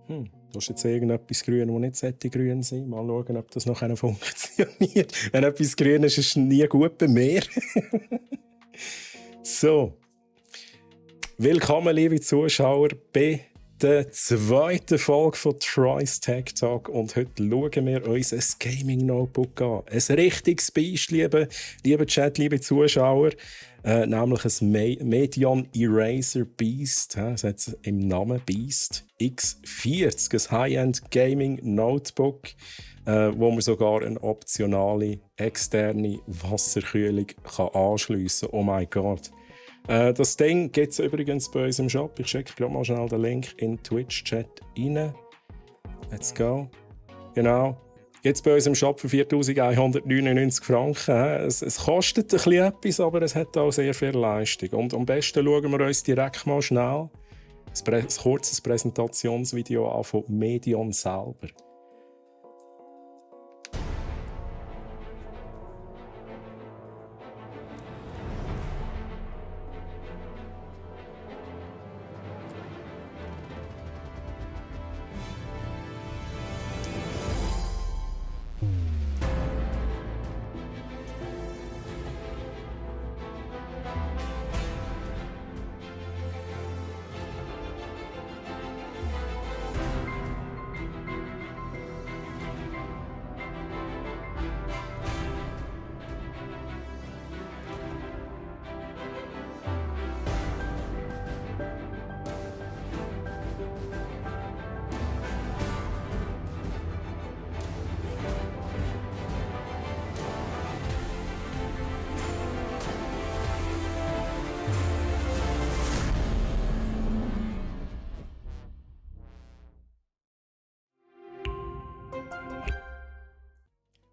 Da ist jetzt irgendetwas grün, das nicht sollte grün sein. Mal schauen, ob das noch funktioniert. Wenn etwas grün ist, ist es nie gut bei mir. So. Willkommen, liebe Zuschauer, bei der zweiten Folge von Troy's Tech Talk. Und heute schauen wir uns ein Gaming-Notebook an. Ein richtiges Biest, liebe Chat, liebe Zuschauer. Nämlich ein Medion Eraser Beast. Es hat im Namen Beast X40, ein High-End Gaming Notebook, wo man sogar eine optionale externe Wasserkühlung anschliessen kann. Oh mein Gott. Das Ding gibt es übrigens bei uns im Shop. Ich schicke gerade mal schnell den Link in den Twitch-Chat rein. Let's go. Genau. Gibt es bei uns im Shop für 4'199 Franken. Es kostet ein bisschen etwas, aber es hat auch sehr viel Leistung. Und am besten schauen wir uns direkt mal schnell ein kurzes Präsentationsvideo an von Medion selber.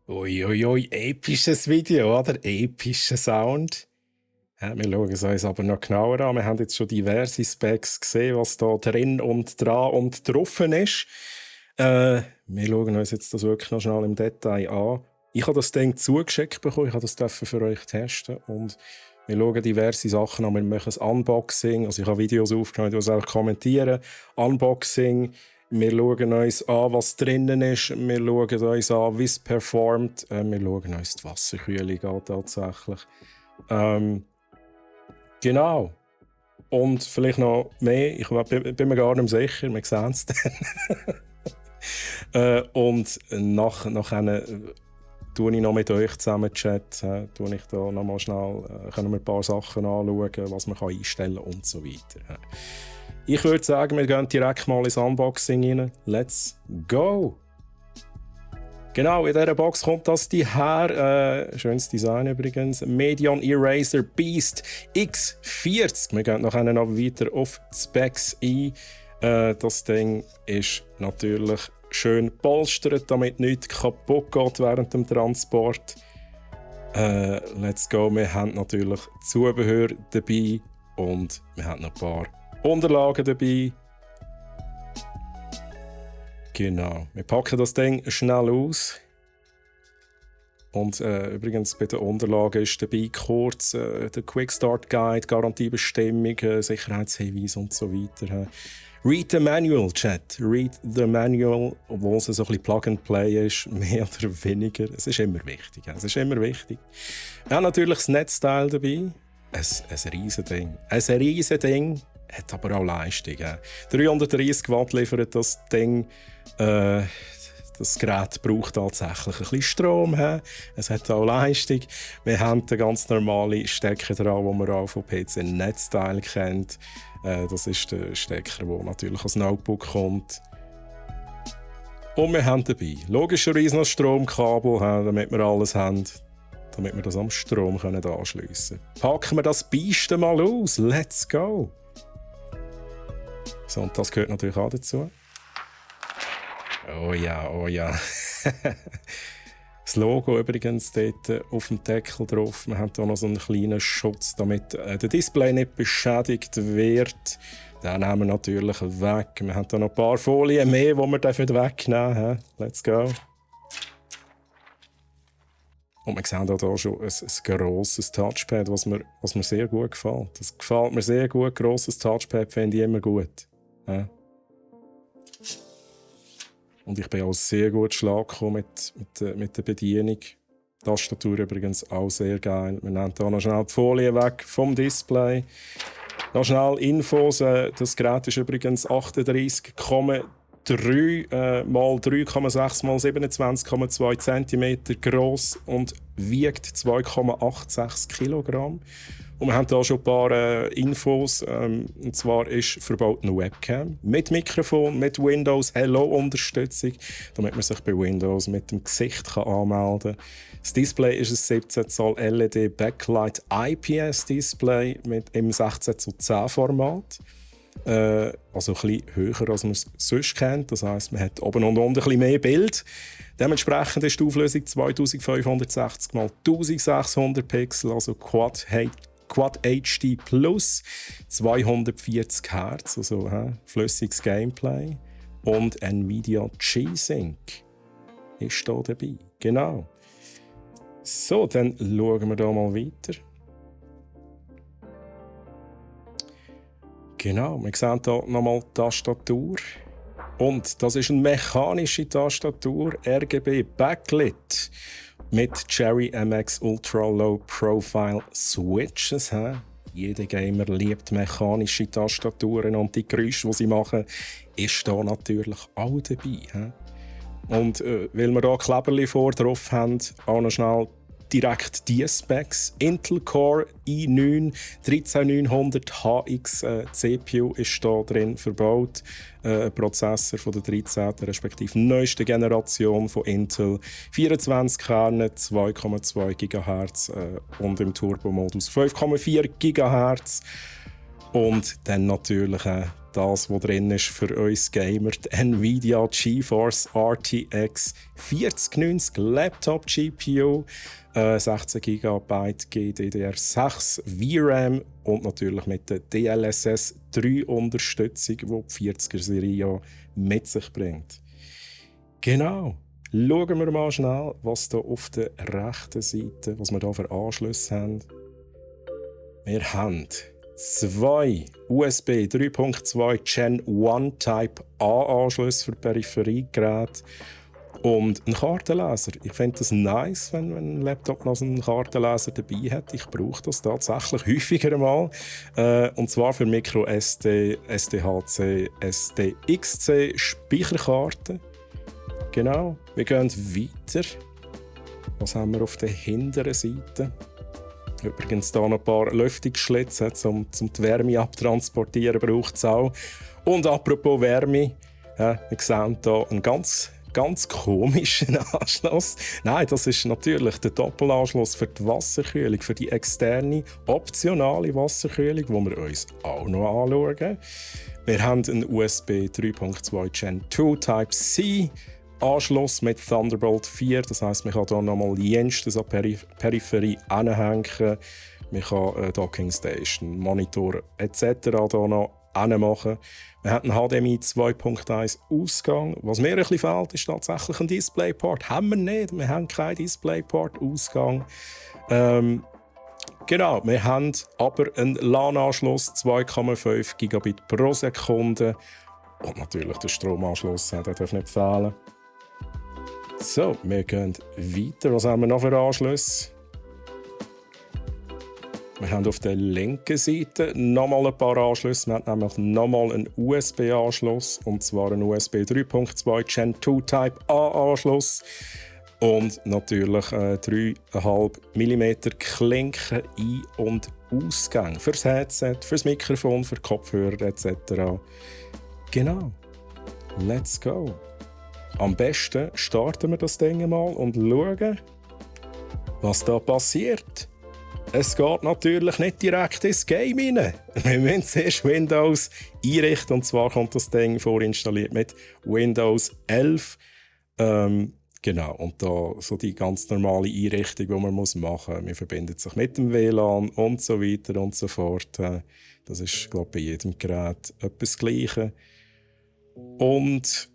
Uiuiui, episches Video, oder? Epischer Sound. Ja, wir schauen es uns aber noch genauer an. Wir haben jetzt schon diverse Specs gesehen, was da drin und dran und drauf ist. Wir schauen uns jetzt das wirklich noch schnell im Detail an. Ich habe das Ding zugeschickt bekommen, ich habe das für euch testen und wir schauen diverse Sachen an. Wir machen ein Unboxing, also ich habe Videos aufgenommen, die auch kommentieren. Unboxing. Wir schauen uns an, was drinnen ist. Wir schauen uns an, wie es performt. Wir schauen uns die Wasserkühlung an, tatsächlich. Genau. Und vielleicht noch mehr. Ich bin mir gar nicht sicher. Wir sehen es dann. Und nachher tue ich noch mit euch zusammen chatten. Tue ich da noch mal schnell, können wir ein paar Sachen anschauen, was man einstellen kann und so weiter. Ich würde sagen, wir gehen direkt mal ins Unboxing rein. Let's go! Genau, in dieser Box kommt das her. Schönes Design übrigens. Medion Eraser Beast X40. Wir gehen nachher noch weiter auf die Specs ein. Das Ding ist natürlich schön polstert, damit nichts kaputt geht während dem Transport. Let's go. Wir haben natürlich Zubehör dabei und wir haben noch ein paar Unterlagen dabei. Genau. Wir packen das Ding schnell aus. Und übrigens bei den Unterlagen ist dabei kurz der Quick Start Guide, Garantiebestimmung, Sicherheitshinweise und so weiter. Read the Manual, Chat. Read the Manual, obwohl es so ein bisschen Plug and Play ist, mehr oder weniger. Es ist immer wichtig. Es ist immer wichtig. Wir haben natürlich das Netzteil dabei. Ein riesen Ding. Ein riesen Ding. Hat aber auch Leistung. 330 Watt liefert das Ding. Das Gerät braucht tatsächlich ein bisschen Strom. Es hat auch Leistung. Wir haben den ganz normalen Stecker dran, den man auch von PC-Netzteil kennt. Das ist der Stecker, der natürlich als Notebook kommt. Und wir haben dabei logischerweise noch Stromkabel, damit wir alles haben, damit wir das am Strom anschliessen können. Packen wir das Biest mal aus. Let's go! So, und das gehört natürlich auch dazu. Oh ja, oh ja. Das Logo übrigens dort auf dem Deckel drauf. Wir haben hier noch so einen kleinen Schutz, damit der Display nicht beschädigt wird. Den nehmen wir natürlich weg. Wir haben hier noch ein paar Folien mehr, die wir wegnehmen dürfen. Let's go. Und wir sehen hier schon ein grosses Touchpad, was mir sehr gut gefällt. Das gefällt mir sehr gut. Grosses Touchpad finde ich immer gut. Ja. Und ich bin auch sehr gut Schlag gekommen mit der Bedienung. Die Tastatur übrigens auch sehr geil. Wir nehmen hier noch schnell die Folie weg vom Display. Noch schnell Infos. Das Gerät ist übrigens 38,3 mal 3,6 mal 27,2 cm gross und wiegt 2,86 Kilogramm. Und wir haben hier schon ein paar Infos. Und zwar ist verbaut eine Webcam mit Mikrofon, mit Windows Hello-Unterstützung, damit man sich bei Windows mit dem Gesicht anmelden kann. Das Display ist ein 17 Zoll LED Backlight IPS Display im 16:10 Format. Also ein bisschen höher, als man es sonst kennt. Das heisst, man hat oben und unten ein bisschen mehr Bild. Dementsprechend ist die Auflösung 2560 x 1600 Pixel, also Quad HD Plus, 240 Hz, also flüssiges Gameplay. Und Nvidia G-Sync ist hier dabei. Genau. So, dann schauen wir hier mal weiter. Genau, wir sehen hier nochmal die Tastatur. Und das ist eine mechanische Tastatur, RGB Backlit mit Cherry MX Ultra Low Profile Switches. Jeder Gamer liebt mechanische Tastaturen und die Geräusche, die sie machen, ist hier natürlich auch dabei. Und weil wir hier Kleberli drauf haben, auch noch schnell direkt die Specs. Intel Core i9 13900HX CPU ist hier drin verbaut. Ein Prozessor von der 13. respektive neuesten Generation von Intel. 24 Kerne, 2,2 GHz und im Turbo-Modus 5,4 GHz. Und dann natürlich das, was drin ist für uns Gamer, die Nvidia GeForce RTX 4090 Laptop GPU, 16 GB GDDR6 VRAM und natürlich mit der DLSS 3 Unterstützung, die die 40er-Serie mit sich bringt. Genau. Schauen wir mal schnell, was hier auf der rechten Seite, was wir hier für Anschlüsse haben. Wir haben 2 USB 3.2 Gen 1 Type A Anschlüsse für Peripheriegeräte und einen Kartenleser. Ich finde das nice, wenn ein Laptop noch einen Kartenleser dabei hat. Ich brauche das tatsächlich häufiger mal. Und zwar für MicroSD, SDHC, SDXC Speicherkarten. Genau, wir gehen weiter. Was haben wir auf der hinteren Seite? Übrigens hier noch ein paar Lüftungsschlitze, um die Wärme abtransportieren, braucht es auch. Und apropos Wärme, wir sehen hier einen ganz komischen Anschluss. Nein, das ist natürlich der Doppelanschluss für die Wasserkühlung, für die externe, optionale Wasserkühlung, die wir uns auch noch anschauen. Wir haben einen USB 3.2 Gen 2 Type-C Anschluss mit Thunderbolt 4, das heisst, man kann hier nochmal jenstes an Peripherie anhängen. Man kann eine Docking Station, Monitor etc. hier noch machen. Wir haben einen HDMI 2.1 Ausgang. Was mir ein bisschen fehlt, ist tatsächlich ein Displayport. Haben wir nicht, wir haben keinen Displayport-Ausgang. Genau, wir haben aber einen LAN-Anschluss, 2,5 Gigabit pro Sekunde. Und natürlich der Stromanschluss, der darf nicht fehlen. So, wir gehen weiter. Was haben wir noch für Anschlüsse? Wir haben auf der linken Seite nochmal ein paar Anschlüsse. Wir haben nämlich nochmal einen USB-Anschluss, und zwar einen USB 3.2 Gen 2 Type A-Anschluss. Und natürlich 3,5 mm Klinken Ein- und Ausgang fürs Headset, fürs Mikrofon, für Kopfhörer etc. Genau. Let's go. Am besten starten wir das Ding mal und schauen, was da passiert. Es geht natürlich nicht direkt ins Game rein. Wir müssen zuerst Windows einrichten, und zwar kommt das Ding vorinstalliert mit Windows 11. Genau, und da so die ganz normale Einrichtung, die man machen muss. Man verbindet sich mit dem WLAN und so weiter und so fort. Das ist, glaube ich, bei jedem Gerät etwas Gleiche. Und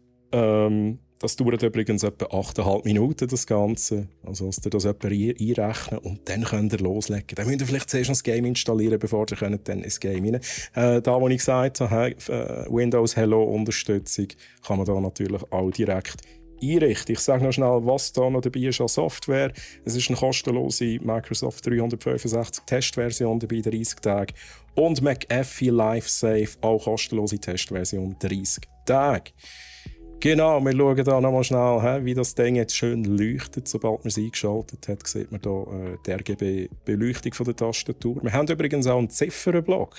Das dauert übrigens etwa 8,5 Minuten, das Ganze. Also, dass ihr das etwa einrechnen und dann könnt ihr loslegen. Dann müsst ihr vielleicht zuerst noch das Game installieren, bevor ihr dann ins Game rein. Da, wo ich gesagt habe, Windows Hello Unterstützung, kann man da natürlich auch direkt einrichten. Ich sage noch schnell, was da noch dabei ist an Software. Es ist eine kostenlose Microsoft 365 Testversion dabei, 30 Tage. Und McAfee LifeSafe, auch kostenlose Testversion, 30 Tage. Genau, wir schauen hier nochmal schnell, wie das Ding jetzt schön leuchtet. Sobald man es eingeschaltet hat, sieht man hier die RGB-Beleuchtung von der Tastatur. Wir haben übrigens auch einen Ziffernblock,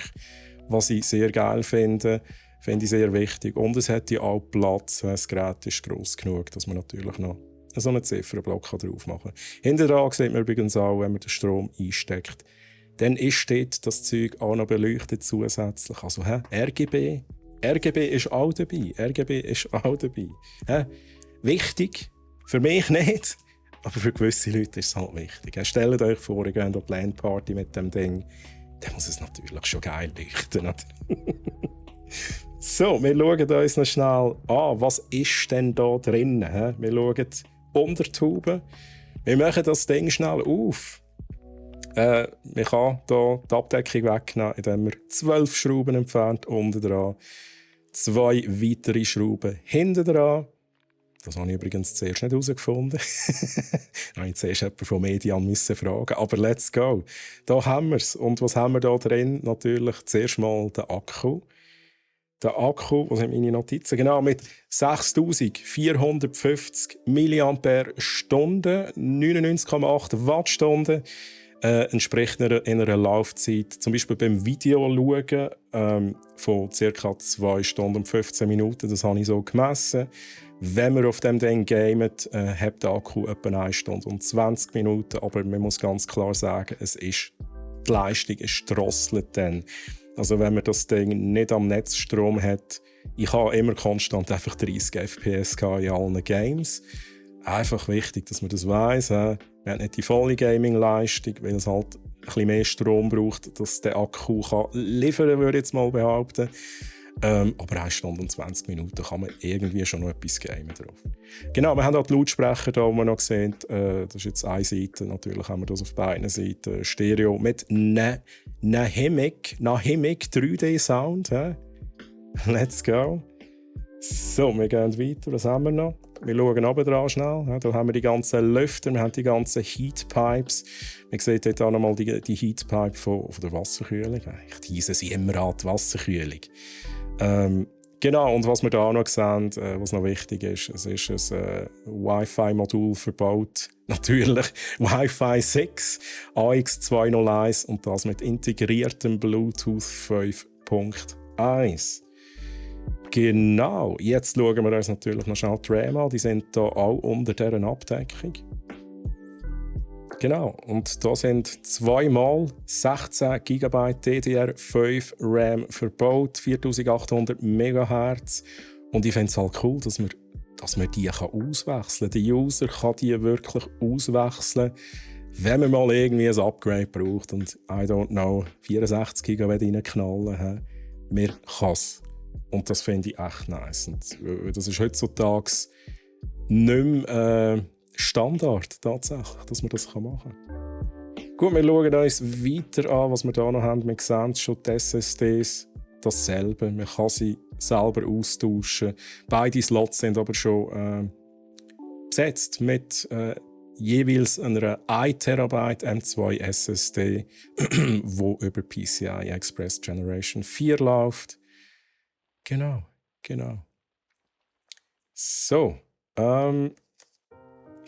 was ich sehr geil finde. Finde ich sehr wichtig. Und es hat ja auch Platz. Das Gerät ist gross genug, dass man natürlich noch so einen Ziffernblock drauf machen kann. Hinten dran sieht man übrigens auch, wenn man den Strom einsteckt. Dann ist dort das Zeug auch noch beleuchtet zusätzlich. Also RGB. RGB ist auch dabei. RGB ist auch dabei. Wichtig. Für mich nicht. Aber für gewisse Leute ist es halt wichtig. Stellt euch vor, ihr geht an eine LAN-Party mit dem Ding. Dann muss es natürlich schon geil leuchten. So, wir schauen uns noch schnell an, was ist denn da drin? Wir schauen unter die Haube. Wir machen das Ding schnell auf. Man kann hier die Abdeckung wegnehmen, indem man 12 Schrauben entfernt, unten dran. 2 weitere Schrauben hinten dran. Das habe ich übrigens zuerst nicht herausgefunden. Da musste ich zuerst jemanden von Median fragen. Aber let's go. Da haben wir es. Und was haben wir da drin? Natürlich zuerst mal den Akku. Der Akku, was sind meine Notizen? Genau, mit 6450 mAh, 99,8 Wattstunden. Entspricht in einer Laufzeit, zum Beispiel beim Video schauen, von ca. 2 Stunden und 15 Minuten. Das habe ich so gemessen. Wenn man auf dem Ding gamet, hat der Akku etwa 1 Stunde und 20 Minuten. Aber man muss ganz klar sagen, die Leistung ist drosselt dann. Also wenn man das Ding nicht am Netzstrom hat, ich habe immer konstant einfach 30 FPS in allen Games. Einfach wichtig, dass man das weiss. Wir haben nicht die volle Gaming-Leistung, weil es halt ein bisschen mehr Strom braucht, dass der Akku liefern kann, würde ich jetzt mal behaupten. Aber 1 Stunde und 20 Minuten kann man irgendwie schon noch etwas gamen drauf. Genau, wir haben auch die Lautsprecher da, die wir noch sehen. Das ist jetzt eine Seite, natürlich haben wir das auf beiden Seiten. Stereo mit Nahimic 3D-Sound. Let's go. So, wir gehen weiter. Was haben wir noch? Wir schauen runter dran schnell. Da haben wir die ganzen Lüfter, wir haben die ganzen Heatpipes. Man sieht dort auch nochmal die Heatpipe von der Wasserkühlung. Ich tease sie immer an, die Wasserkühlung. Genau, und was wir da auch noch sehen, was noch wichtig ist, es ist ein Wi-Fi-Modul verbaut. Natürlich Wi-Fi 6, AX201 und das mit integriertem Bluetooth 5.1. Genau, jetzt schauen wir uns natürlich noch schnell die RAM an. Die sind hier auch unter dieser Abdeckung. Genau, und da sind 2 x 16 GB DDR5 RAM verbaut, 4800 MHz. Und ich finde es halt cool, dass man die auswechseln kann. Der User kann die wirklich auswechseln, wenn man mal irgendwie ein Upgrade braucht. Und I don't know, 64 GB reinknallen. Man kann es. Und das finde ich echt nice. Und das ist heutzutage nicht mehr Standard, tatsächlich, dass man das machen kann. Gut, wir schauen uns weiter an, was wir hier noch haben. Wir sehen schon die SSDs, dasselbe. Man kann sie selber austauschen. Beide Slots sind aber schon besetzt mit jeweils einer 1 TB M2 SSD, wo über PCI Express Generation 4 läuft. Genau. So, schnell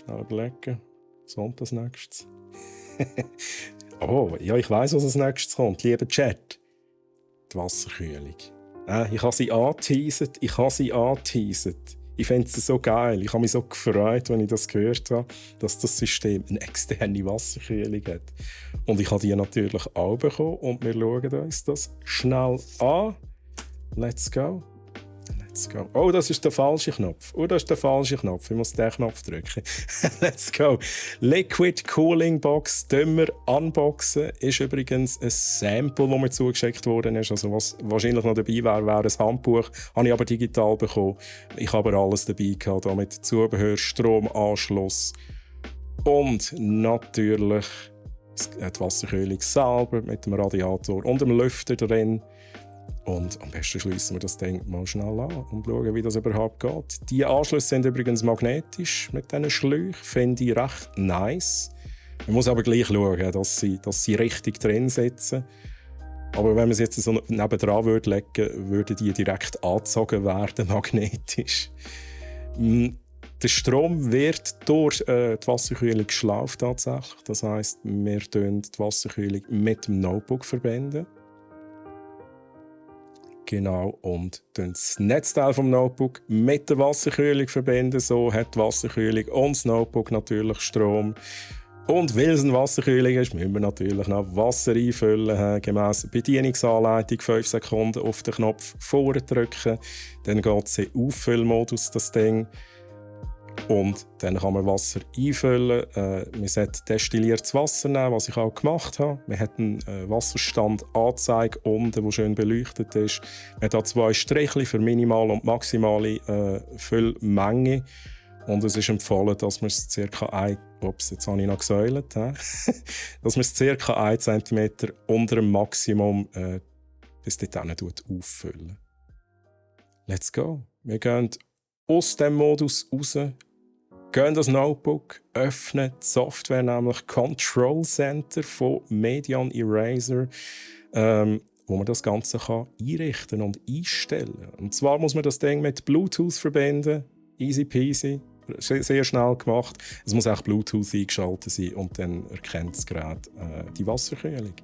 überlegen. Was kommt als nächstes? Oh, ja, ich weiss, was als nächstes kommt. Lieber Chat. Die Wasserkühlung. Ich habe sie angeteasert. Ich finde es so geil. Ich habe mich so gefreut, als ich das gehört habe, dass das System eine externe Wasserkühlung hat. Und ich habe die natürlich auch bekommen. Und wir schauen uns das schnell an. Let's go. Let's go. Oh, das ist der falsche Knopf. Oh, das ist der falsche Knopf. Ich muss den Knopf drücken. Let's go. Liquid Cooling Box, wir unboxen. Ist übrigens ein Sample, das mir zugeschickt worden ist. Also was wahrscheinlich noch dabei wäre, wäre ein Handbuch. Habe ich aber digital bekommen. Ich habe aber alles dabei gehabt, mit Zubehör, Stromanschluss und natürlich die Wasserkühlung selber mit dem Radiator und dem Lüfter drin. Und am besten schließen wir das Ding mal schnell an und schauen, wie das überhaupt geht. Die Anschlüsse sind übrigens magnetisch mit diesen Schläuchen. Finde ich recht nice. Man muss aber gleich schauen, dass sie richtig drin sitzen. Aber wenn man sie jetzt so nebendran legen würde, würden die direkt angezogen werden, magnetisch. Der Strom wird durch die Wasserkühlung geschlauft tatsächlich. Das heisst, wir verbinden die Wasserkühlung mit dem Notebook verbinden. Genau, und das Netzteil vom Notebook mit der Wasserkühlung verbinden. So hat die Wasserkühlung und das Notebook natürlich Strom. Und weil es eine Wasserkühlung ist, müssen wir natürlich noch Wasser einfüllen. Gemäss Bedienungsanleitung 5 Sekunden auf den Knopf vordrücken. Dann geht es in Auffüllmodus, das Ding. Und dann kann man Wasser einfüllen. Man sollte destilliertes Wasser nehmen, was ich auch gemacht habe. Man hat einen Wasserstandanzeige unten, der schön beleuchtet ist. Man hat 2 Striche für minimale und maximale Füllmenge. Und es ist empfohlen, dass man es ca. Jetzt habe ich noch gesäulet. Dass man es ca. 1 cm unter dem Maximum bis dorthin auffüllen. Let's go. Wir gehen aus dem Modus raus, gehen das Notebook, öffnen die Software, nämlich Control Center von Medion Eraser, wo man das Ganze einrichten und einstellen kann. Und zwar muss man das Ding mit Bluetooth verbinden, easy peasy, sehr schnell gemacht. Es muss auch Bluetooth eingeschaltet sein und dann erkennt das Gerät die Wasserkühlung.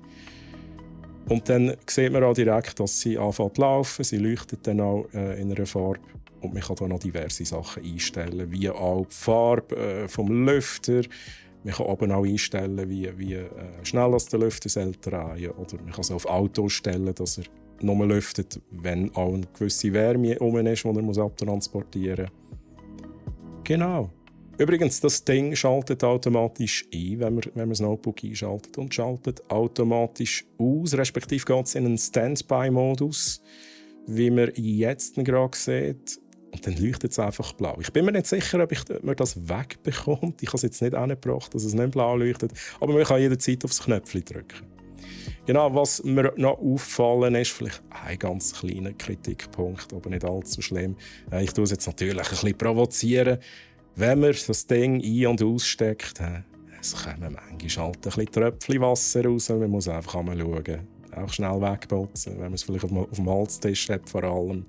Und dann sieht man auch direkt, dass sie anfängt zu laufen. Sie leuchtet dann auch in einer Farbe. Und man kann hier noch diverse Sachen einstellen, wie auch die Farbe vom Lüfter. Man kann oben auch einstellen, wie schnell der Lüfter drehen soll. Oder man kann es auf Auto stellen, dass er nur lüftet, wenn auch eine gewisse Wärme herum ist, die er abtransportieren muss. Genau. Übrigens, das Ding schaltet automatisch ein, wenn man das Notebook einschaltet, und schaltet automatisch aus, respektive geht es in einen Standby-Modus, wie man jetzt gerade sieht. Und dann leuchtet es einfach blau. Ich bin mir nicht sicher, ob man das wegbekommt. Ich habe es jetzt nicht angebracht, dass es nicht blau leuchtet. Aber man kann jederzeit aufs Knöpfchen drücken. Genau, was mir noch auffallen ist, vielleicht ein ganz kleiner Kritikpunkt, aber nicht allzu schlimm. Ich tue es jetzt natürlich ein bisschen provozieren. Wenn man das Ding ein- und aussteckt, es kommen manchmal halt ein bisschen Tröpfchen Wasser raus. Man muss einfach einmal schauen. Auch schnell wegputzen, wenn man es vielleicht auf dem Holztisch hat vor allem.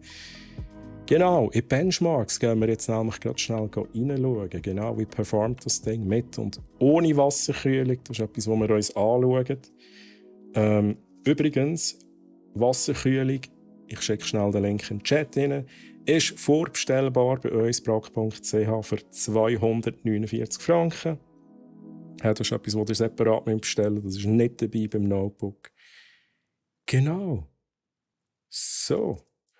Genau, in Benchmarks gehen wir jetzt nämlich gerade schnell reinschauen. Genau, wie performt das Ding mit und ohne Wasserkühlung. Das ist etwas, was wir uns anschauen. Übrigens, Wasserkühlung, ich schicke schnell den Link in den Chat rein, ist vorbestellbar bei uns, brack.ch, für 249 Franken. Das ist etwas, das ihr separat bestellen müsst. Das ist nicht dabei beim Notebook. Genau. So.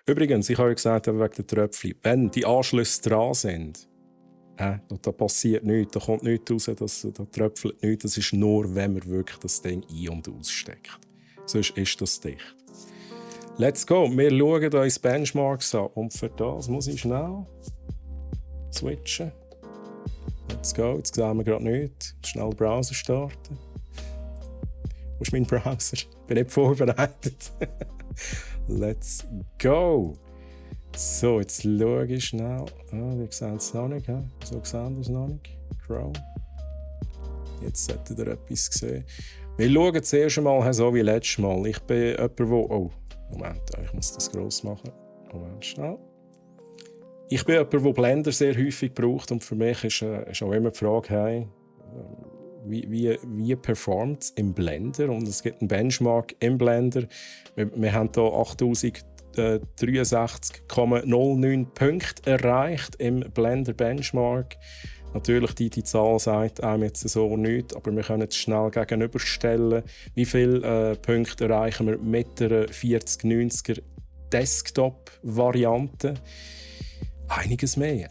Übrigens, ich habe ja gesagt, wegen der Tröpfchen, wenn die Anschlüsse dran sind, da passiert nichts, da kommt nichts raus, da tröpfelt nichts. Das ist nur, wenn man wirklich das Ding ein- und aussteckt. Sonst ist das dicht. Let's go, wir schauen uns Benchmarks an. Und für das muss ich schnell switchen. Let's go, jetzt sehen wir gerade nichts. Schnell den Browser starten. Wo ist mein Browser? Ich bin nicht vorbereitet. Let's go! So, jetzt schaue ich schnell. Wir sehen es noch nicht. So sehen wir es noch nicht. Chrome. Jetzt solltet ihr etwas sehen. Wir schauen zuerst einmal so wie letztes Mal. Ich bin jemand, oh, Moment, ich muss das gross machen. Moment, schnell. Ich bin jemand, der Blender sehr häufig braucht. Und für mich ist auch immer die Frage, hey, wie performt es im Blender? Und es gibt einen Benchmark im Blender. Wir haben hier 8063,09 Punkte erreicht im Blender Benchmark. Natürlich, die Zahl sagt einem jetzt so nichts, aber wir können es schnell gegenüberstellen. Wie viele Punkte erreichen wir mit der 4090er Desktop-Variante. Einiges mehr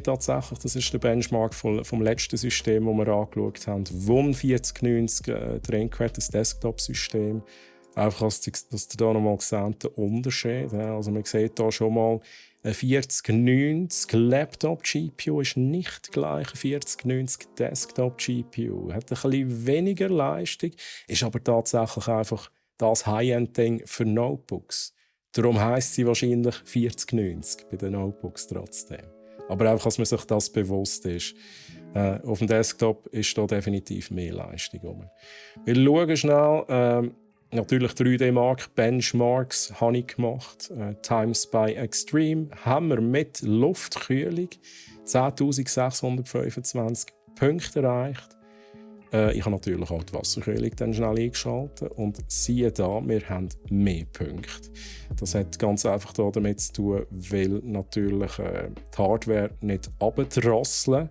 tatsächlich. Das ist der Benchmark vom letzten System, das wir angeschaut haben. WUM 4090 Dreamcast, das Desktop-System. Einfach, dass ihr da nochmal seht, den Unterschied. Also man sieht hier schon mal, ein 4090 Laptop-GPU ist nicht gleich ein 4090 Desktop-GPU. Hat ein bisschen weniger Leistung, ist aber tatsächlich einfach das High-End-Ding für Notebooks. Darum heisst sie wahrscheinlich 4090 bei den Notebooks trotzdem. Aber einfach, dass man sich das bewusst ist. Auf dem Desktop ist da definitiv mehr Leistung. Wir schauen schnell. Natürlich 3D-Mark, Benchmarks habe ich gemacht. Times by Extreme haben wir mit Luftkühlung 10.625 Punkte erreicht. Ich habe natürlich auch die Wasserkühlung dann schnell eingeschaltet. Und siehe da, wir haben mehr Punkte. Das hat ganz einfach damit zu tun, weil natürlich die Hardware nicht runterdrosseln,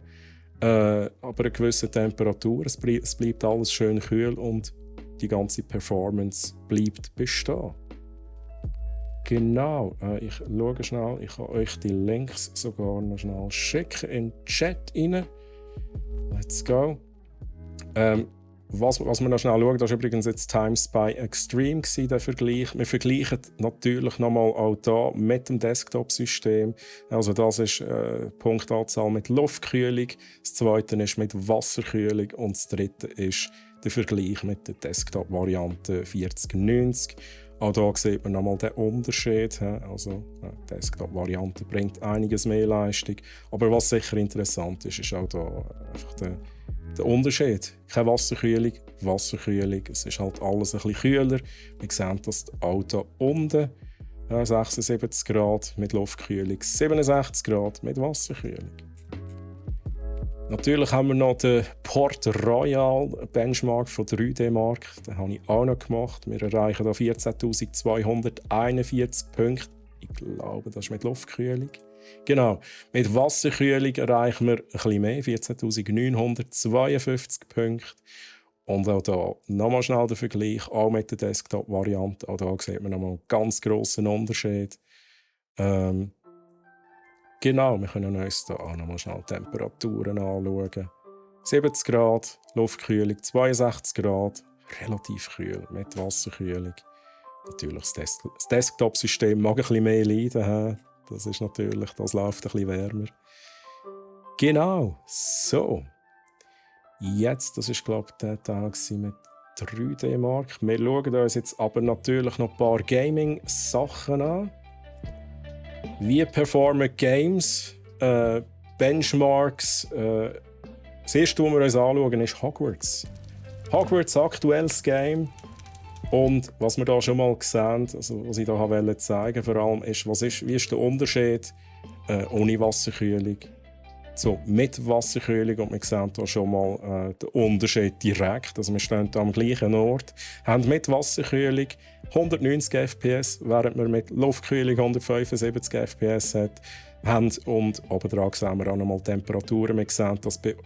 aber eine gewisse Temperatur. Es bleibt alles schön kühl und die ganze Performance bleibt bestehen. Genau, ich schaue schnell, ich kann euch die Links sogar noch schnell schicken in den Chat rein. Let's go. Was wir noch schnell schauen, das war übrigens jetzt Times by Extreme, der Vergleich. Wir vergleichen natürlich nochmal auch hier mit dem Desktop-System. Also das ist die Punktanzahl mit Luftkühlung, das zweite ist mit Wasserkühlung und das dritte ist der Vergleich mit der Desktop-Variante 4090. Auch hier sieht man nochmal den Unterschied. Also die Desktop-Variante bringt einiges mehr Leistung. Aber was sicher interessant ist, ist auch hier einfach der Unterschied. Keine Wasserkühlung, Wasserkühlung. Es ist halt alles ein bisschen kühler. Wir sehen, dass auch hier unten 76 Grad mit Luftkühlung, 67 Grad mit Wasserkühlung. Natürlich haben wir noch den Port Royal Benchmark von 3D-Mark. Den habe ich auch noch gemacht. Wir erreichen hier 14.241 Punkte. Ich glaube, das ist mit Luftkühlung. Genau, mit Wasserkühlung erreichen wir ein bisschen mehr, 14.952 Punkte. Und auch hier nochmal schnell der Vergleich, auch mit der Desktop-Variante. Auch hier sieht man nochmal einen ganz grossen Unterschied. Genau, wir können uns hier auch nochmal schnell Temperaturen anschauen. 70 Grad, Luftkühlung 62 Grad, relativ kühl mit Wasserkühlung. Natürlich das Desktop-System mag ein bisschen mehr leiden. Das ist natürlich, das läuft ein bisschen wärmer. Genau, so. Jetzt, das war glaube ich der Tag mit 3D-Mark. Wir schauen uns jetzt aber natürlich noch ein paar Gaming-Sachen an. Wie performen Games, Benchmarks. Das erste, was wir uns anschauen, ist Hogwarts. Hogwarts, aktuelles Game. Und was wir da schon mal gesehen, also was ich da zeigen vor allem, ist, wie ist der Unterschied ohne Wasserkühlung zu mit Wasserkühlung. Und wir sehen hier schon mal den Unterschied direkt. Also wir stehen hier am gleichen Ort, haben mit Wasserkühlung 190 FPS, während wir mit Luftkühlung 175 FPS haben. Und obendrauf sehen wir auch noch mal Temperaturen. Wir sehen, dass bei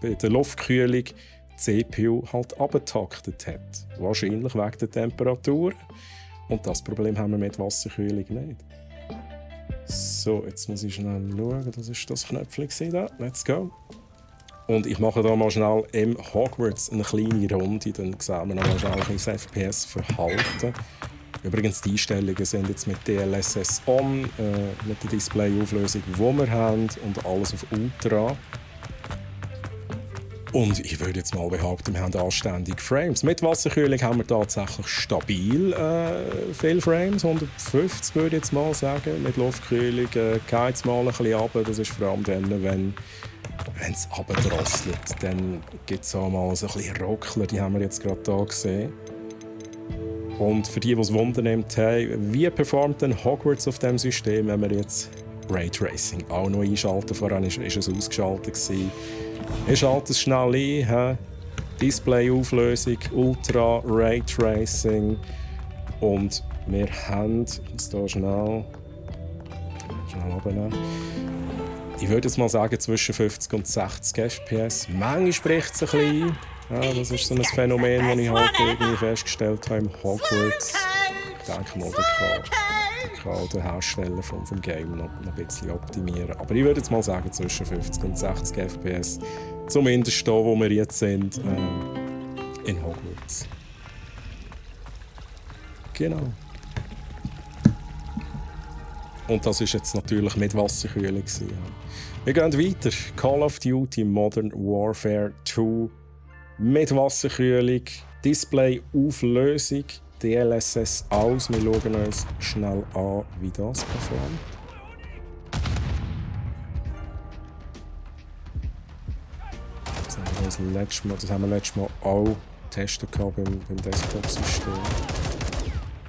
der Luftkühlung die CPU halt abgetaktet hat. Wahrscheinlich wegen der Temperatur. Und das Problem haben wir mit Wasserkühlung nicht. So, jetzt muss ich schnell schauen. Das war das Knöpfchen da. Let's go. Und ich mache da mal schnell im Hogwarts eine kleine Runde. Dann sehen wir noch mal schnell das FPS-Verhalten. Übrigens, die Einstellungen sind jetzt mit DLSS on, mit der Display-Auflösung, die wir haben, und alles auf Ultra. Und ich würde jetzt mal behaupten, wir haben anständige Frames. Mit Wasserkühlung haben wir tatsächlich stabil viele Frames, 150 würde ich jetzt mal sagen. Mit Luftkühlung geht es mal ein bisschen runter. Das ist vor allem dann, wenn es runterdrosselt. Dann gibt es auch mal so ein bisschen Ruckler, die haben wir jetzt gerade hier gesehen. Und für die es Wunder nimmt, hey, wie performt denn Hogwarts auf diesem System, wenn wir jetzt Raytracing auch noch einschalten? Vorhin war es ausgeschaltet. Ich schalte es schnell ein. Display-Auflösung, Ultra, Raytracing. Und wir haben, jetzt hier schnell runternehmen. Ich würde jetzt mal sagen, zwischen 50 und 60 FPS. Manchmal spricht es ein bisschen. Ja, das ist so ein Phänomen, das ich halt irgendwie festgestellt habe im Hogwarts. Ich denke mal, der kann auch den Hersteller vom Game noch ein bisschen optimieren. Aber ich würde jetzt mal sagen, zwischen 50 und 60 FPS. Zumindest da, wo wir jetzt sind, in Hogwarts. Genau. Und das war jetzt natürlich mit Wasserkühlung. Ja. Wir gehen weiter. Call of Duty Modern Warfare 2 mit Wasserkühlung, Display-Auflösung, DLSS aus. Wir schauen uns schnell an, wie das performt. Das haben wir letztes Mal auch getestet beim Desktop-System.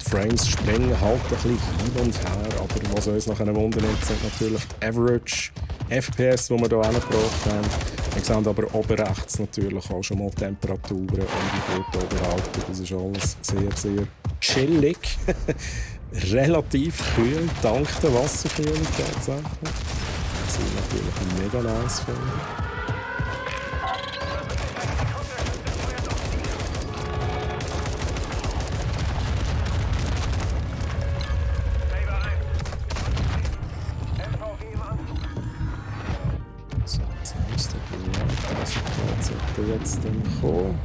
Die Frames springen halt ein bisschen hin und her, aber was uns nachher wundern sind natürlich die Average FPS, die wir hier angebracht haben. Wir sehen aber oben rechts natürlich auch schon mal Temperaturen und die dort oberhalb. Das ist alles sehr, sehr chillig. Relativ kühl, dank der Wasserkühlung tatsächlich. Das ist natürlich mega nice für mich. Jetzt dann kommen.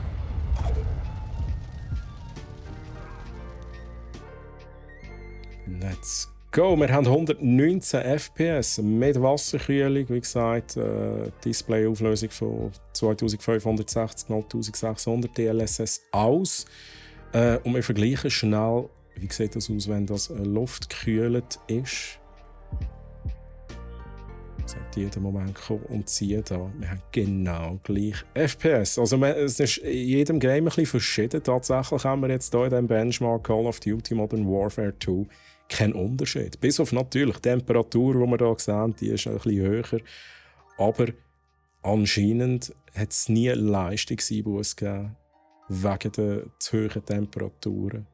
Let's go! Wir haben 119 FPS mit Wasserkühlung, wie gesagt, Displayauflösung von 2560 x 1600 DLSS aus. Und wir vergleichen schnell, wie sieht das aus, wenn das luftkühlt ist. In jedem Moment kommen und ziehen da. Wir haben genau gleich FPS. Also es ist in jedem Game ein bisschen verschieden. Tatsächlich haben wir jetzt hier in diesem Benchmark Call of Duty Modern Warfare 2 keinen Unterschied. Bis auf natürlich die Temperatur, die wir hier sehen, die ist ein bisschen höher. Aber anscheinend hat es nie einen Leistungseinbuss gegeben wegen der zu hohen Temperaturen.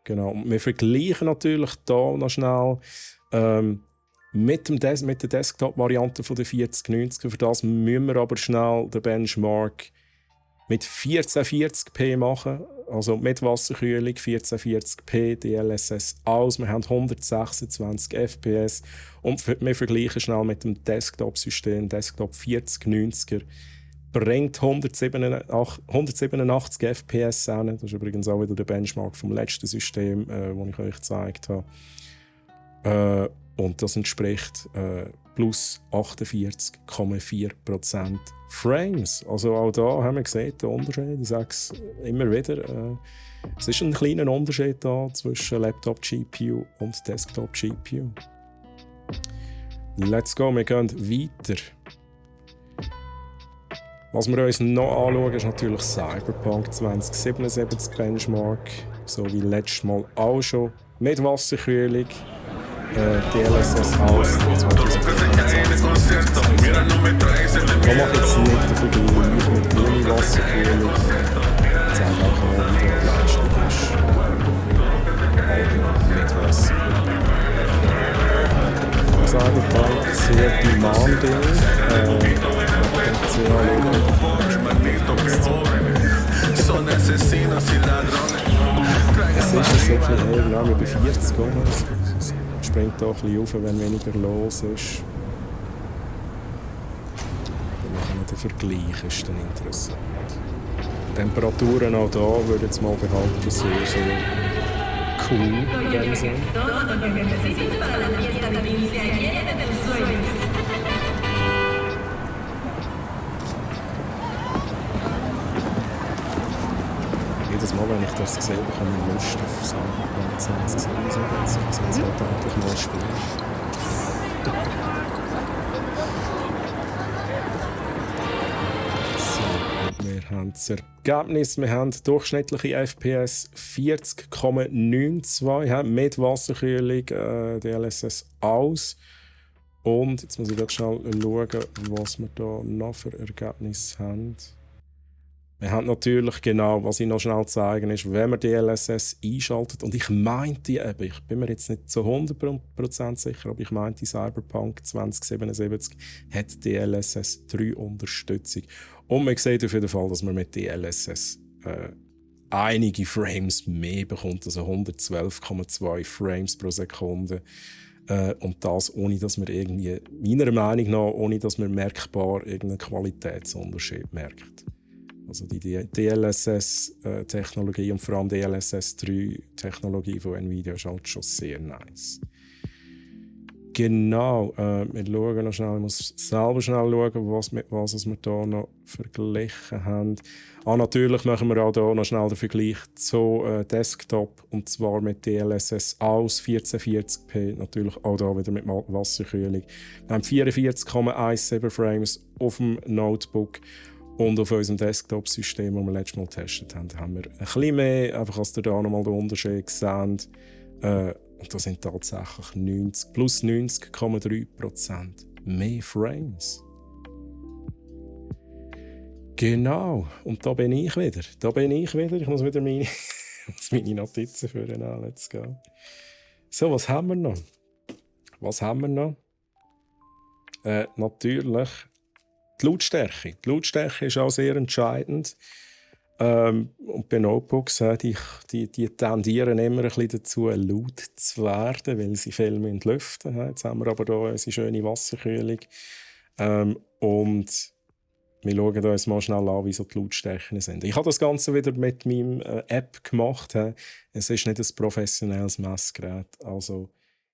Genau. Und wir vergleichen natürlich hier noch schnell mit der Desktop-Variante der 4090. Für das müssen wir aber schnell den Benchmark mit 1440p machen. Also mit Wasserkühlung 1440p, DLSS aus. Wir haben 126 FPS. Und wir vergleichen schnell mit dem Desktop-System. Desktop 4090er bringt 187 FPS an. Das ist übrigens auch wieder der Benchmark vom letzten System, das ich euch gezeigt habe. Und das entspricht plus 48,4% Frames. Also auch da haben wir gesehen, den Unterschied. Ich sage es immer wieder. Es ist ein kleiner Unterschied da zwischen Laptop-GPU und Desktop-GPU. Let's go, wir gehen weiter. Was wir uns noch anschauen, ist natürlich Cyberpunk 2077 Benchmark. So wie letztes Mal auch schon. Mit Wasserkühlung. DLSS aus 2024. Da mache ich jetzt nicht den Vergleich mit Mini-Wasserkühlung. Ich zeige auch mal, wie die Leistung ist. Aber mit Wasserkühlung. Cyberpunk sehr demanding. Es ist so ein bisschen eher bei 40 Es springt auch ein bisschen auf, wenn weniger los ist. Der Vergleich ist dann interessant. Temperaturen auch da würde ich jetzt mal behaupten, sehr, sehr cool. Jedes Mal, wenn ich das sehe, bekomme ich Lust auf Cyberpunk 2077. Also jetzt halt endlich mal spielen. Wir haben das Ergebnis. Wir haben durchschnittliche FPS 40,92 mit Wasserkühlung, DLSS aus. Und jetzt muss ich dort schnell schauen, was wir hier noch für Ergebnisse haben. Wir haben natürlich genau, was ich noch schnell zeigen ist, wenn man DLSS einschaltet. Und ich meinte eben, ich bin mir jetzt nicht zu 100% sicher, aber ich meinte, Cyberpunk 2077 hat DLSS 3 Unterstützung. Und man sieht auf jeden Fall, dass man mit DLSS einige Frames mehr bekommt, also 112,2 Frames pro Sekunde. Und das ohne, dass man irgendwie, meiner Meinung nach, ohne dass man merkbar irgendeinen Qualitätsunterschied merkt. Also die DLSS-Technologie und vor allem DLSS 3-Technologie von Nvidia ist halt schon sehr nice. Genau, wir schauen noch schnell, ich muss selber schnell schauen, mit was wir hier noch verglichen haben. Natürlich machen wir auch hier noch schnell den Vergleich zu Desktop, und zwar mit DLSS aus 1440p, natürlich auch hier wieder mit Wasserkühlung. Wir haben 44,17 Frames auf dem Notebook und auf unserem Desktop-System, das wir letztes Mal getestet haben, haben wir ein bisschen mehr, einfach als ihr hier nochmal den Unterschied seht. Und das sind tatsächlich plus 90,3% mehr Frames. Genau, und da bin ich wieder. Ich muss wieder meine Notizen führen. Let's go. So, was haben wir noch? Natürlich die Lautstärke. Die Lautstärke ist auch sehr entscheidend. Und bei Notebooks, die tendieren immer ein bisschen dazu, laut zu werden, weil sie viel lüften müssen. Jetzt haben wir aber hier unsere schöne Wasserkühlung. Und wir schauen uns mal schnell an, wie so die Lautstärken sind. Ich habe das Ganze wieder mit meinem App gemacht. Es ist nicht ein professionelles Messgerät. Also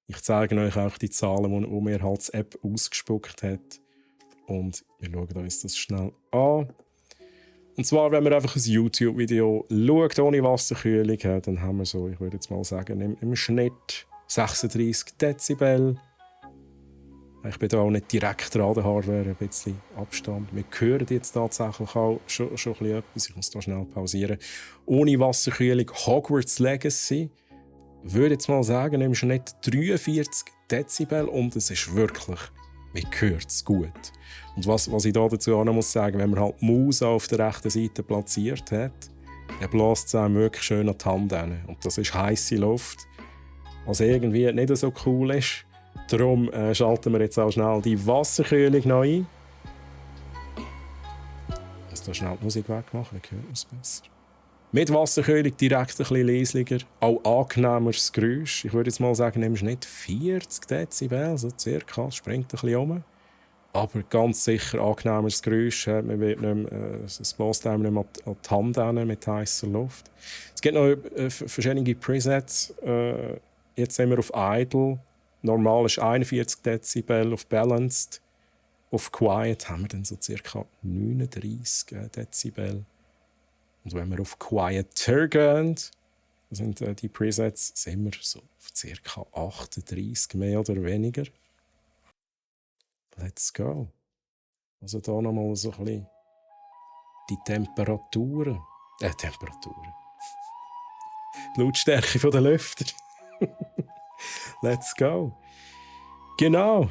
ich zeige euch auch die Zahlen, die mir halt die App ausgespuckt hat. Und wir schauen uns das schnell an. Und zwar, wenn man einfach ein YouTube-Video schaut, ohne Wasserkühlung, dann haben wir so, ich würde jetzt mal sagen, im Schnitt 36 Dezibel. Ich bin da auch nicht direkt dran der Hardware, ein bisschen Abstand. Wir hören jetzt tatsächlich auch schon ein bisschen etwas. Ich muss da schnell pausieren. Ohne Wasserkühlung Hogwarts Legacy, würde jetzt mal sagen, im Schnitt 43 Dezibel, und es ist wirklich, man hört es gut. Und was ich da dazu auch noch muss sagen, wenn man halt die Maus auf der rechten Seite platziert hat, dann bläst es einem wirklich schön an die Hand hin. Und das ist heisse Luft, was irgendwie nicht so cool ist. Darum schalten wir jetzt auch schnell die Wasserkühlung noch ein. Ich muss da schnell die Musik wegmachen, dann hört man es besser. Mit Wasserkühlung direkt ein bisschen leislicher, auch angenehmeres Geräusch. Ich würde jetzt mal sagen, nimmst nicht 40 Dezibel, so circa, springt ein bisschen um. Aber ganz sicher angenehmeres Geräusch. Man wird nicht mehr, es bläst einem nicht mehr an die Hand hin mit heißer Luft. Es gibt noch verschiedene Presets. Jetzt sind wir auf Idle. Normal ist 41 Dezibel, auf Balanced. Auf Quiet haben wir dann so ca. 39 Dezibel. Und wenn wir auf Quieter gehen, sind die Presets, sind wir so auf ca. 38, mehr oder weniger. Let's go. Also hier nochmal so ein bisschen die Temperaturen. Die Lautstärke der Lüfter. Let's go. Genau.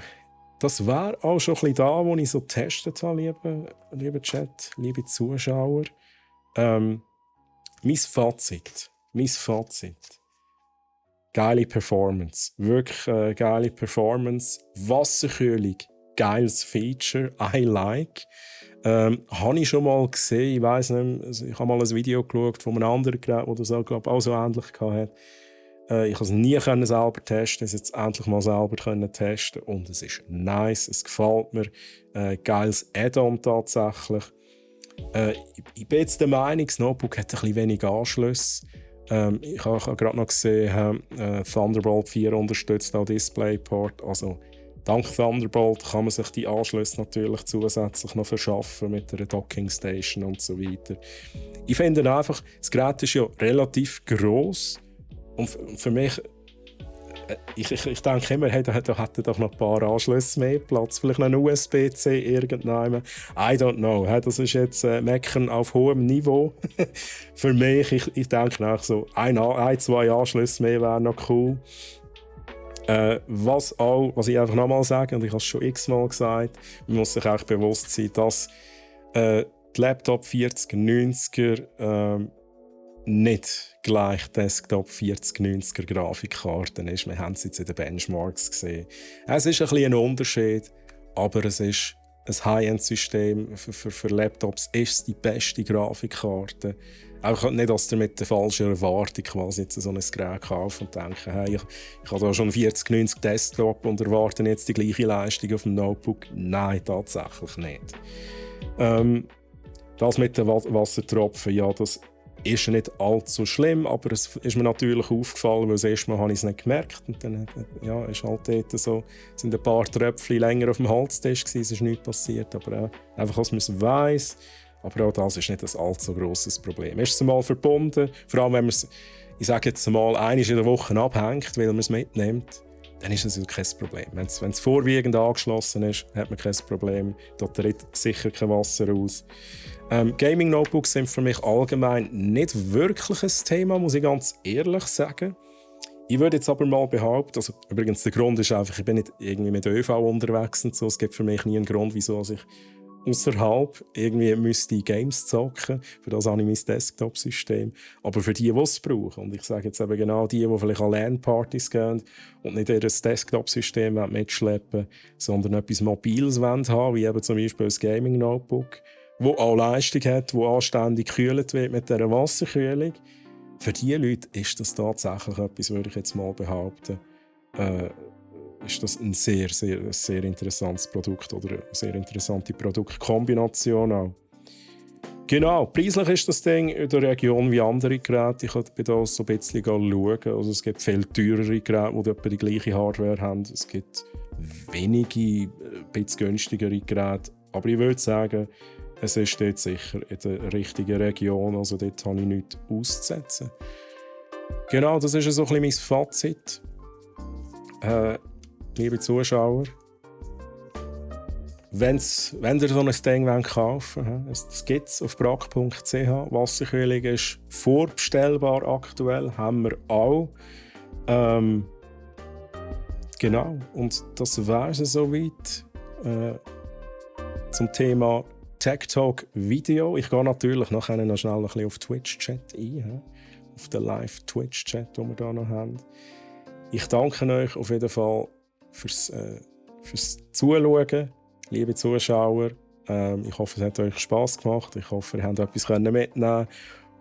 Das wäre auch schon ein bisschen da, wo ich so getestet habe, lieber Chat, liebe Zuschauer. Mein Fazit. Geile Performance. Wirklich geile Performance. Wasserkühlung. Geiles Feature. I like. Habe ich schon mal gesehen. Ich weiss nicht, also ich habe mal ein Video geschaut von einem anderen Gerät, das das auch so ähnlich hatte. Ich konnte es nie selber testen, es jetzt endlich mal selber testen, und es ist nice, es gefällt mir. Geiles Add-on tatsächlich. Ich bin jetzt der Meinung, das Notebook hat ein bisschen wenig Anschlüsse. Ich habe gerade noch gesehen, Thunderbolt 4 unterstützt auch DisplayPort. Also dank Thunderbolt kann man sich die Anschlüsse natürlich zusätzlich noch verschaffen mit einer Docking Station und so weiter. Ich finde einfach, das Gerät ist ja relativ gross. Und für mich, ich denke immer, hey, da hätte doch noch ein paar Anschlüsse mehr Platz. Vielleicht noch ein USB-C irgendwann. I don't know. Das ist jetzt Meckern auf hohem Niveau. Für mich, ich denke nach so ein, zwei Anschlüsse mehr wäre noch cool. Was ich einfach nochmal sage, und ich habe es schon x-mal gesagt, man muss sich auch bewusst sein, dass die Laptop 4090er nicht gleich Desktop 4090er Grafikkarten ist. Wir haben es jetzt in den Benchmarks gesehen. Es ist ein bisschen ein Unterschied, aber es ist ein High-End-System für Laptops ist es die beste Grafikkarte. Auch nicht, dass ihr mit der falschen Erwartung quasi jetzt so ein Gerät kauft und denkt, hey, ich habe da schon 4090 Desktop und erwarte jetzt die gleiche Leistung auf dem Notebook. Nein, tatsächlich nicht. Das mit den Wassertropfen, ja, das ist nicht allzu schlimm, aber es ist mir natürlich aufgefallen, weil das erste Mal habe ich es nicht gemerkt. Und dann ja, ist halt dort so, sind ein paar Tröpfchen länger auf dem Holztisch gewesen, es ist nichts passiert. Aber einfach, dass man es weiss. Aber auch das ist nicht ein allzu grosses Problem. Ist es mal verbunden, vor allem wenn man es, ich sage jetzt mal, einmal in der Woche abhängt, weil man es mitnimmt, dann ist es kein Problem. Wenn es vorwiegend angeschlossen ist, hat man kein Problem. Da tritt sicher kein Wasser raus. Gaming-Notebooks sind für mich allgemein nicht wirklich ein Thema, muss ich ganz ehrlich sagen. Ich würde jetzt aber mal behaupten, also übrigens der Grund ist einfach, ich bin nicht irgendwie mit ÖV unterwegs und so. Es gibt für mich nie einen Grund, wieso ich außerhalb irgendwie müsste Games zocken. Für das habe ich mein Desktop-System. Aber für die es brauchen, und ich sage jetzt eben genau die vielleicht an LAN-Partys gehen und nicht ihr Desktop-System mitschleppen, sondern etwas Mobiles haben, wie eben zum Beispiel ein Gaming-Notebook, wo auch Leistung hat, wo anständig gekühlt wird mit dieser Wasserkühlung. Für diese Leute ist das tatsächlich etwas, würde ich jetzt mal behaupten, ist das ein sehr interessantes Produkt oder eine sehr interessante Produktkombination auch. Genau, preislich ist das Ding in der Region wie andere Geräte. Ich habe da so ein bisschen schauen. Also es gibt viel teurere Geräte, die etwa die gleiche Hardware haben. Es gibt wenige, ein bisschen günstigere Geräte. Aber ich würde sagen, es ist dort sicher in der richtigen Region. Also dort habe ich nichts auszusetzen. Genau, das ist so ein bisschen mein Fazit. Liebe Zuschauer, wenn ihr so ein Ding kaufen wollt, das gibt es auf brack.ch. Wasserkühlung ist vorbestellbar aktuell, haben wir auch. Genau, und das wäre es soweit zum Thema Tech Talk Video. Ich gehe natürlich nachher noch schnell ein bisschen auf Twitch-Chat ein, auf den Live-Twitch-Chat, den wir hier noch haben. Ich danke euch auf jeden Fall fürs Zuschauen, liebe Zuschauer. Ich hoffe, es hat euch Spass gemacht. Ich hoffe, ihr habt etwas mitnehmen können.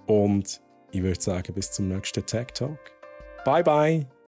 Und ich würde sagen, bis zum nächsten Tech Talk. Bye, bye!